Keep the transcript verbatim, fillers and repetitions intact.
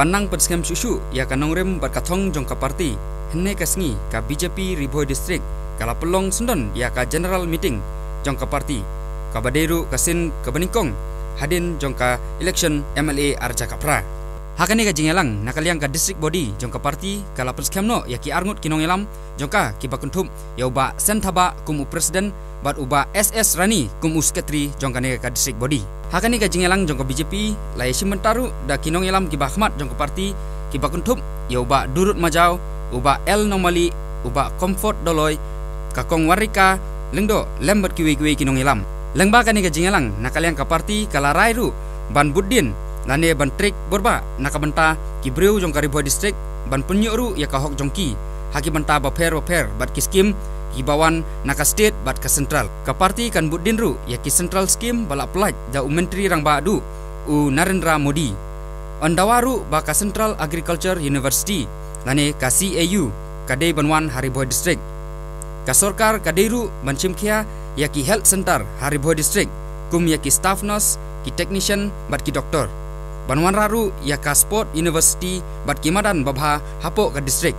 Ban nang pynskhem shuh shuh ïa ka nongrim bad ka thong jong ka party, hynne ka sngi ka B J P Ri Bhoi District ka la pynlong syndon ïa ka general meeting jong ka party, kaba dei ruh ka sien kaba nyngkong hadien jong ka election M L A arhajar khatphra. Ha kane ka jingïalang, na ka liang ka district body jong ka party ka la pynskhem noh ïa ki arngut ki nongïalam jong ka, kiba kynthup ïa u Bah Sen Thabah kum u president bad u Bah S S Rani kum u secretary jong kane ka district body. Ha kane ka jingïalang jong ka B J P la ïashim bynta ruh da ki nongïalam kiba khmat jong ka party, kiba kynthup ïa u Bah Durut Majaw, u Bah L Nongmali, u Bah Comfort Doloi, ka Kong Warika Lyngdoh, lem bad kiwei kiwei ki nongïalam. Lyngba kane ka jingïalang, na ka liang ka party ka la rai ruh ban buddien lane ban trei burom na ka bynta ki briew jong ka Ri Bhoi District, ban pynïoh ruh ïa ka hok jong ki ha ki bynta bapher bapher bad ki skim kiba wan na ka state bad ka central. Ka party kan buddien ruh ïa ki central skim ba la pyllait da u Myntri Rangbah duh u Narendra Modi. Yn dawa ruh ba ka Central Agriculture University lane ka C A U ka dei ban wan ha Ri Bhoi District. Ka sorkar ka dei ruh ban shim khia ïa ki health center ha Ri Bhoi District, kum ïa ki staff nurse, ki technician bad ki doctor. Ban wanrah ruh ïa ka sport university bad ki madan babha hapoh ka district.